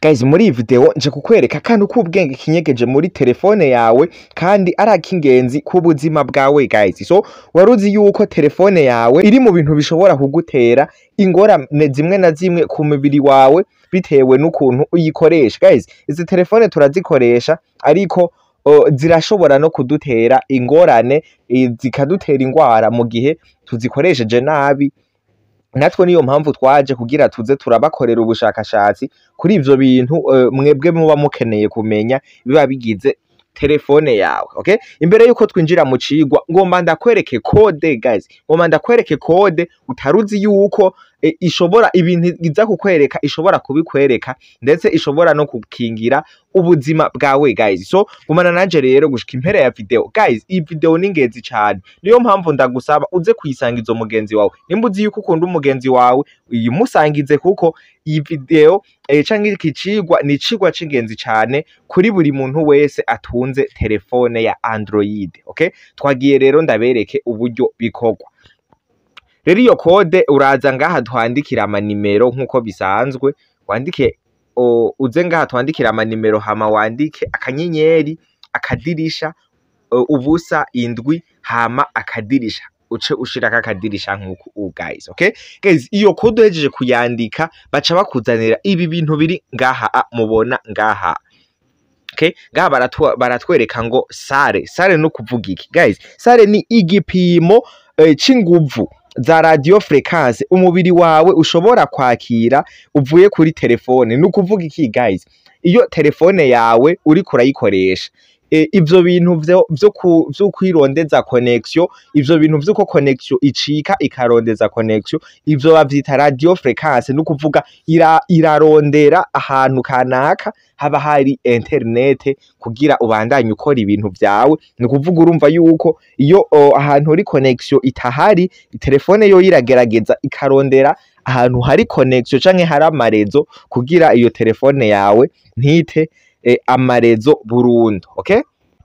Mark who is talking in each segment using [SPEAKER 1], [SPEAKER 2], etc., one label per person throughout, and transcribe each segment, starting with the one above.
[SPEAKER 1] Guys, muri iyi video nje kukwereka akantu k'ubwenge kinyegeje muri telefone yawe kandi ari ak'ingenzi ku buzima bwawe, guys. So waruzi yuko telefone yawe iri mu bintu bishobora kugutera ingorane zimwe na zimwe ku mubiri wawe bitewe n'ukuntu uyikoresha? Guys, izi telefone turazikoresha, ariko zirashobora no kudutera ingorane, zikadutera ingwara mu gihe tuzikoresheje nabi. Natwe niyo mpamvu twaje kugira tuze turabakorera ubushakashatsi kuri ivyo bintu mwebwe muba mukeneye kumenya biba bigize telefone yawe. Okay, imbere yuko twinjira mu cigwa, ngomba ndakwereke code, guys. Ngomba ndakwereke code utaruzi yuko ishobora ibintu iza kukwereka, ishobora kubikwereka, ndetse ishobora no kukingira ubuzima bwawe, guys. So gumana nanje rero gushika impera ya video. Guys, iyi video ni ingenzi cane, niyo mpamvu ndagusaba uze kuyisangiza umugenzi wawe. Nimba uzi yuko ukunda umugenzi wawe, uyimusangize, kuko iyi video canke iki cigwa ni icigwa c'ingenzi cane kuri buri muntu wese atunze telefone ya Android. Okay, twagiye rero ndabereke uburyo bikorwa. Rero iyo code, uraza ngaha twandikira amanimero nk'uko bisanzwe, wandike uze ngaha twandikira amanimero, hama wandike akanyenyeri, akadirisha, ubusa, 7, hama akadirisha, uce ushirako akadirisha nk'uku u, guys. Okay guys, iyo code uhejeje kuyandika, baca bakuzanira ibi bintu biri ngaha mubona ngaha. Okay, ngaha baratwereka ngo SAR. SAR no kuvuga iki, guys? SAR ni igipimo c'inguvu za radio fréquence umubiri wawe ushobora kwakira uvuye kuri telefone. Ni ukuvuga iki, guys? Iyo telefone yawe uriko urayikoresha, ivyo bintu vyo kwirondeza connection, ivyo bintu vy'uko connection icika ikarondeza connection, ivyo bavyita radio fréquence. Ni ukuvuga irarondera ahantu kanaka haba hari internet kugira ubandanye ukora ibintu vyawe. Ni ukuvuga urumva yuko iyo ahantu uri connection itahari, telefone yo iragerageza ikarondera ahantu hari connection canke hari ama réseau kugira iyo telefone yawe ntite ama réseau burundu.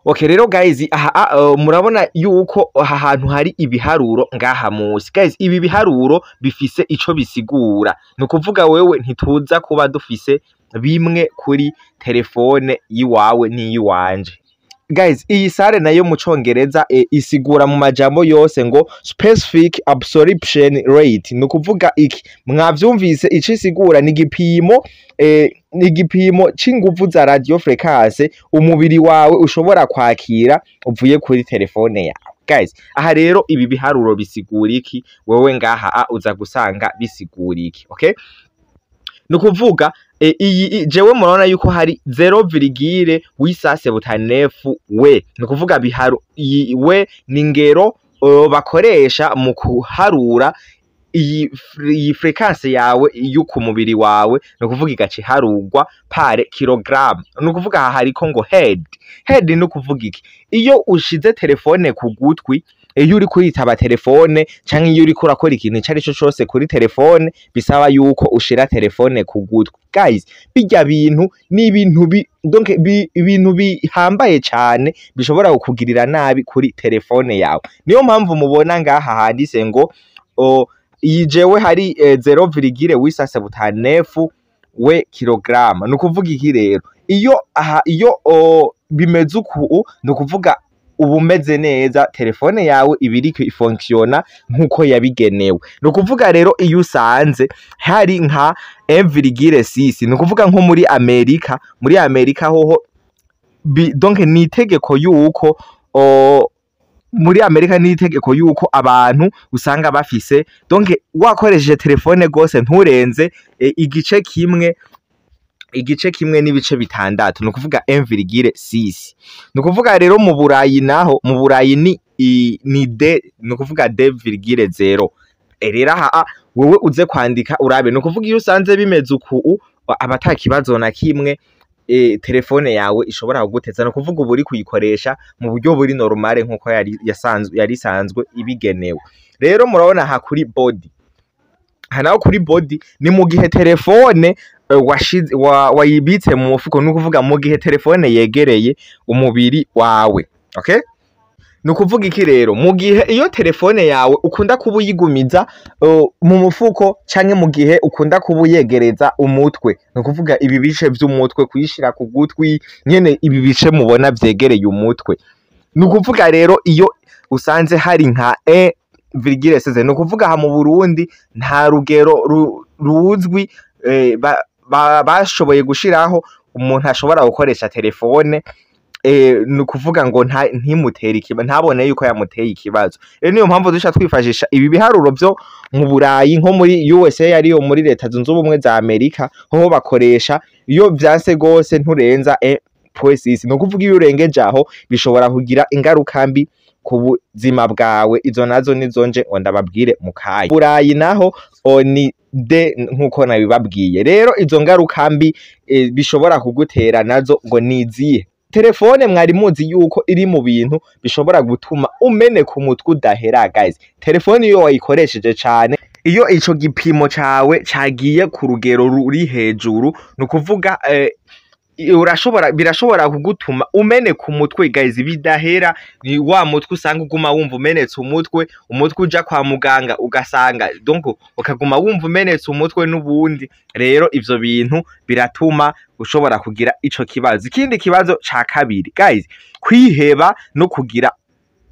[SPEAKER 1] Okay, rero guys, aha murabona yuko aha hantu hari ibiharuro ngaha musi. Guys, ibi biharuro bifise ico bisigura. Ni ukuvuga wewe ntituza kuba dufise bimwe kuri telefone yiwawe n'iyiwanje. Guys, iyi SAR nayo mu Congereza isigura mu majambo yose ngo specific absorption rate. Ni ukuvuga iki? Mwavyumvise ico isigura, ni igipimo ni igipimo c'inguvu za radio fréquence umubiri wawe ushobora kwakira uvuye kuri telefone yawe. Guys, aha rero ibi biharuro bisigura iki? Wewe ngaha uza gusanga bisigura iki? Okay, ni ukuvuga iyi jewe murabona yuko hari 0,879 W. Ni ukuvuga biharu iyi W ni ngero bakoresha mu kuharura iyi fréquence yawe yo ku mubiri wawe. Ni ukuvuga igaca iharurwa par kilogramme. Ni ukuvuga aha hariko ngo head. Head ni ukuvuga iki? Iyo ushize telefone ku gutwi, iyo uri kuritaba telefone canke iyo uriko urakora ikintu ico arico cose kuri telefone bisaba yuko ushira telefone ku gutwi, guys, birya bintu ni ibintu donc ibintu bihambaye cane bishobora kukugirira nabi kuri telefone yawe. Niyo mpamvu mubona ngaha handitse ngo iyi jewe hari 0,879 W kilograma. Ni ukuvuga iki rero? Iyo aha iyo bimeze uku, ni ukuvuga uba umeze neza, telefone yawe iba iriko ifonctiona nk'uko yabigenewe. Ni ukuvuga rero iyo usanze hari nka 1,6, ni ukuvuga nko muri Amerika, muri Amerika hoho donc ni itegeko yuko muri Amerika ni itegeko yuko abantu usanga bafise, donc wakoresheje telefone gose nturenze igice kimwe, igice kimwe n'ibice bitandatu, ni ukuvuga 1,6. Ni ukuvuga rero mu Burayi naho, mu Burayi ni deux, ni ukuvuga 2,0. Rero aha wewe uze kwandika urabe. Ni ukuvuga iyo usanze bimeze uku, aba ata kibazo na kimwe telefone yawe ishobora kuguteza. Ni ukuvuga uba uri kuyikoresha mu buryo buri normale nkuko yari yasanzwe, yari isanzwe ibigenewe. Rero murabona aha kuri body, aha naho kuri body ni mu gihe telefone washize wayibitse mu mufuko, ni ukuvuga mu gihe telefone yegereye umubiri wawe. Okay, Ni ukuvuga iki rero? Mu gihe iyo telefone yawe ukunda kuba uyigumiza mu mufuko, canke mu gihe ukunda kuba uyegereza umutwe, ni ukuvuga ibi bice vy'umutwe, kuyishira ku gutwi nyene, ibi bice mubona vyegereye umutwe, ni ukuvuga rero iyo usanze hari nka 1,16, ni ukuvuga aha mu Burundi nta rugero ruzwi bashoboye gushiraho umuntu ashobora gukoresha telefone, ni ukuvuga ngo ntimutere ikibazo, ntabone yuko yamuteye ikibazo. Rero niyo mpamvu duca twifashisha ibi biharuro vyo mu Burayi, nko muri USA, ariyo muri Leta Zunze Ubumwe za Amerika. Hoho bakoresha iyo vyanse gose nturenza 1.6. Ni ukuvuga iyo urengeje aho bishobora kugira ingaruka mbi ku buzima bwawe. Izo nazo nizo nje ngo ndababwire mu kanya. Burayi naho ni deux, nkuko nabibabwiye. Rero izo ngaruka mbi bishobora kugutera nazo ngo ni izihe? Telefone mwari muzi yuko iri mu bintu bishobora gutuma umeneka umutwe udahera, guys. Telefone iyo wayikoresheje cane, iyo ico gipimo cawe cagiye ku rugero ruri hejuru, ni ukuvuga urashobora, birashobora kugutuma umeneka umutwe, guys, bidahera. Ni wa mutwe usanga uguma wumva umenetse umutwe, umutwe uja kwa muganga ugasanga, donc ukaguma wumva umenetse umutwe n'ubundi. Rero ivyo bintu biratuma ushobora kugira ico kibazo. Ikindi kibazo ca kabiri, guys, kwiheba no kugira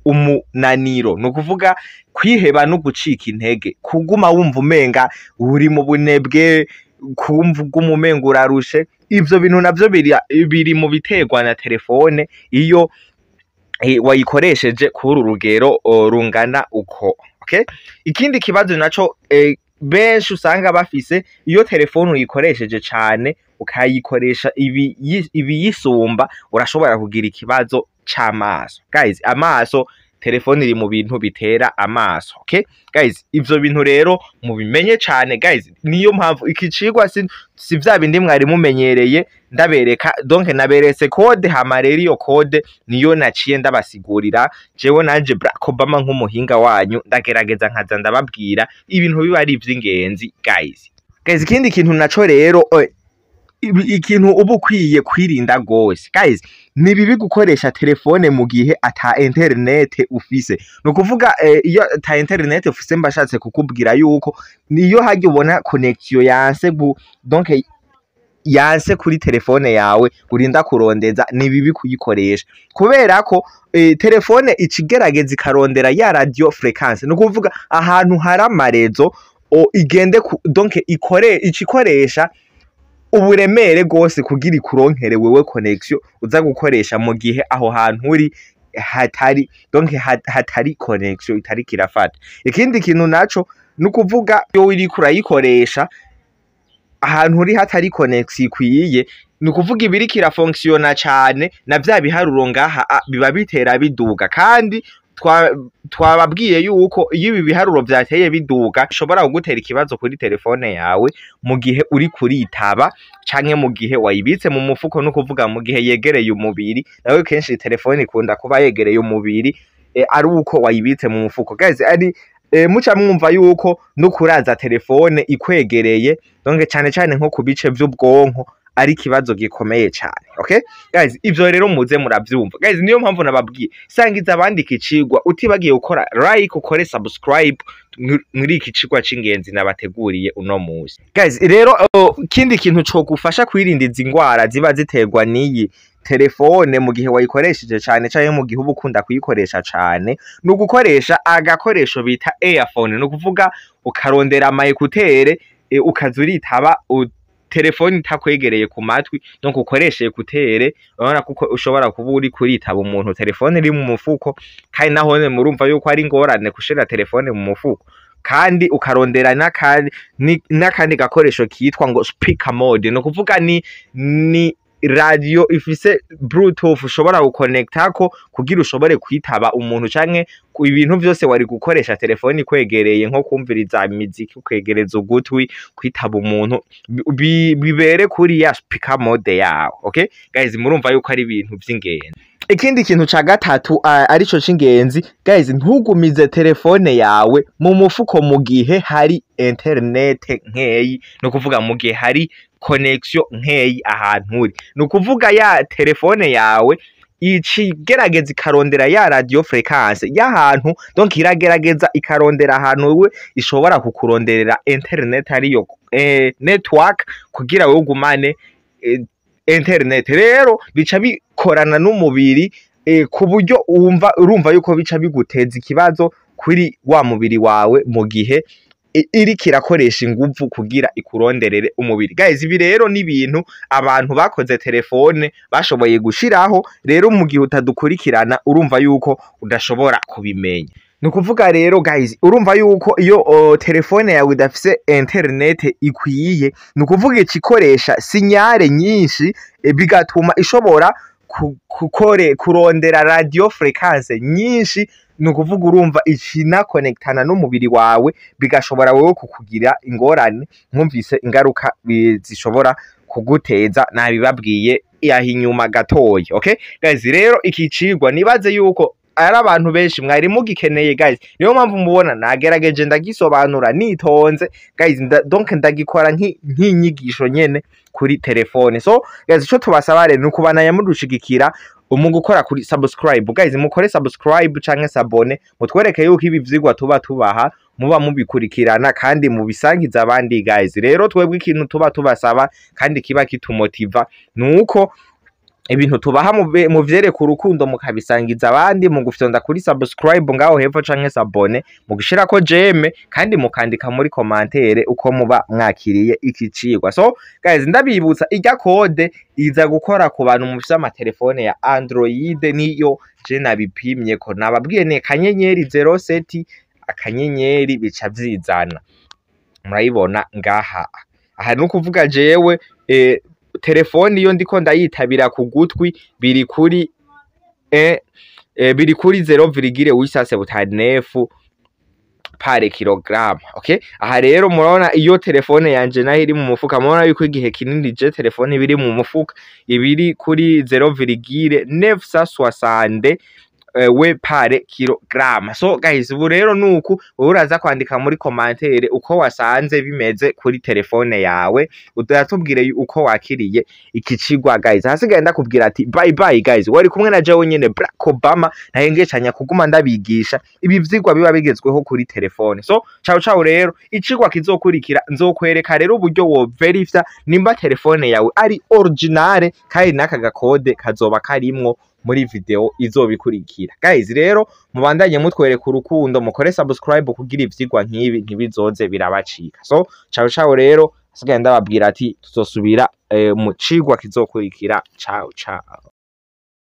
[SPEAKER 1] umunaniro, ni ukuvuga kwiheba no gucika intege, kuguma wumva umenga uri mu bunebwe, kumva uguma umenga urarushe. Ivyo bintu navyo biri mu biterwa na telefone iyo wayikoresheje kuri uru rugero rungana uko, okay? Ikindi kibazo naco benshi usanga bafise, iyo telefone uyikoresheje cane, ukayikoresha ibiyisumba, urashobora kugira ikibazo c'amaso, guys. Amaso, telefone iri mu bintu bitera amaso, okay guys? Ivyo bintu rero mubimenye cane, guys. Niyo mpamvu iki cigwa si vya bindi mwari mumenyereye ndabereka. Donc naberetse code, hama rero iyo code niyo naciye ndabasigurira. Jewe nanje Barack Obama nk'umuhinga wanyu ndagerageza nkaza ndababwira ibintu biba ari ivy'ingenzi, guys. Guys, ikindi kintu naco rero, ikintu uba ukwiye kwirinda gose, guys, ni bibi gukoresha telefone mu gihe ata internet ufise. Ni ukuvuga iyo ata internet ufise, mbashatse kukubwira yuko niyo harya ubona connection yanse donc yanse kuri telefone yawe, urinda kurondeza, ni bibi kuyikoresha, kubera ko telefone ikigerageza ikarondera ya radio fréquence, ni ukuvuga ahantu hari ama réseau, igende donc ikore icikoresha uburemere gose kugira ikuronkere wewe connection uza gukoresha, mu gihe aho hantu uri hatari, donc hatari connection, itari kirafata. Ikindi kintu naco, ni ukuvuga iyo uriko urayikoresha ahantu uri hatari connection ikwiye, ni ukuvuga ibiriko irafonctionna cane na vya biharuro ngaha biba bitera biduga. Kandi twababwiye yuko iyo ibi biharuro vyateye biduga bishobora kugutera ikibazo kuri telefone yawe mu gihe uri kuritaba canke mu gihe wayibitse mu mufuko, no kuvuga mu gihe yegereye umubiri. Nawe kenshi telefone ikunda kuba yegereye umubiri, ari uko wayibitse mu mufuko, guys. Ari muca mwumva yuko no kuraza telefone ikwegereye, donc cane cane nko ku bice vy'ubwonko, ari ikibazo gikomeye cane, okay guys? Ivyo rero muze muravyumva, guys. Niyo mpamvu nababwiye sangiza abandi icigwa, utibagiye gukora like, ukore subscribe muri iki cigwa c'ingenzi nabateguriye uno musi, guys. Rero kindi kintu cogufasha kwirinda izi ngwara ziba ziterwa n'iyi telefone mu gihe wayikoresheje cane, canke mu gihe uba ukunda kuyikoresha cane, ni ugukoresha agakoresho bita earphone. Ni ukuvuga ukarondera ama écouteurs, ukaza uritaba telefone itakwegereye ku matwi, donc ukoreshe écouteurs. Urabona kuko ushobora kuba uri kuritaba umuntu telefone iri mu mufuko, kandi nahone murumva yuko ari ingorane gushira telefone mu mufuko. Kandi ukarondera n'akandi gakoresho kitwa ngo speaker mode, ni ukuvuga ni radio ifise bluetooth ushobora guconnectako kugira ushobore kwitaba umuntu, canke ibintu vyose wari gukoresha telefone ikwegereye, nko kumviriza imiziki ukwegereza ugutwi, kwitaba umuntu, bibere kuri ya speaker mode yawe, okay guys? Murumva yuko ari ibintu vy'ingenzi. Ikindi kintu ca gatatu arico c'ingenzi, guys, ntugumize telefone yawe mu mufuko mu gihe hari internet nkeyi, ni ukuvuga mu gihe hari connection nkeyi ahantu uri. Ni ukuvuga ya telefone yawe Ikigerageza ikarondera ya radio fréquence y'ahantu, donc iragerageza ikarondera ahantu wewe ishobora kukuronderera internet, ariyo network, kugira wewe ugumane internet. Rero bica bikorana n'umubiri ku buryo wumva, urumva yuko bica biguteza ikibazo kuri wa mubiri wawe mu gihe iriko irakoresha inguvu kugira ikuronderere umubiri. Guys, ibi rero ni ibintu abantu bakoze telefone bashoboye gushiraho. Rero mu gihe utadukurikirana, urumva yuko udashobora kubimenya. Ni ukuvuga rero guys, urumva yuko iyo telefone yawe idafise internet ikwiye, ni ukuvuga ikoresha signal nyinshi, bigatuma ishobora kurondera radio fréquence nyinshi. Ni ukuvuga urumva ikinakonektana n'umubiri wawe, bigashobora wewe kukugira ingorane. Mwumvise ingaruka zishobora kuguteza, nabibabwiye yaha inyuma gatoya. Okay guys, rero iki cigwa nibaze yuko ari abantu benshi mwari mugikeneye guys, niyo mpamvu mubona nagerageje ndagisobanura nitonze guys, donc ndagikora nk'inyigisho nyene kuri telefone. So guys, ico tubasaba rero ni ukubandanya mudushigikira mu gukora kuri subscribe. Guys, mukore subscribe canke s'abonner, mutwereke yuko ibi vyigwa tuba tubaha muba mubikurikirana kandi mubisangiza abandi. Guys, rero twebwe ikintu tuba tubasaba kandi kiba kitumotiva nuko ibintu tubaha muvyereka urukundo, mukabisangiza abandi mu gufyonda kuri subscribe ngaho hepfo canke s'abonner, mu gushirako j'aime, kandi mukandika muri commentaire uko muba mwakiriye iki cigwa. So guys, ndabibutsa, irya code iza gukora ku bantu mufise amatelefone ya Android, niyo je nabipimye ko nababwiye, ni *07# bica vyizana, murayibona ngaha. Aha ni ukuvuga jewe telefone iyo ndiko ndayitabira ku gutwi biri kuri 0,879 par kilogramme. Okay, aha rero murabona iyo telefone yanje naho iri mu mufuka, murabona yuko igihe kinini je telefone ibiri mu mufuka ibiri kuri 0,960 we par kilogramme. So guys, ubu rero nuku wowe uraza kwandika muri commentaire uko wasanze bimeze kuri telefone yawe, udatubwire uko wakiriye iki cigwa. Guys, hasigaye ndakubwira ati bye bye guys. Wari kumwe na jewe nyene Barack Obama, ntahengeshanya kuguma ndabigisha ibi vyigwa biba bigezweho kuri telefone. So ciao ciao. Rero icigwa kizokurikira nzokwereka rero uburyo wo verifya nimba telefone yawe ari originale, kandi n'aka gakode kazoba karimwo muri video izobikurikira. Guys, rero mubandanye mutwereka urukundo, mukore subscribe kugira ivyigwa nk'ibi ntibizoze birabacika. So ciao ciao. Rero hasigaye ndababwira ati tuzosubira mu cigwa kizokurikira. Ciao ciao.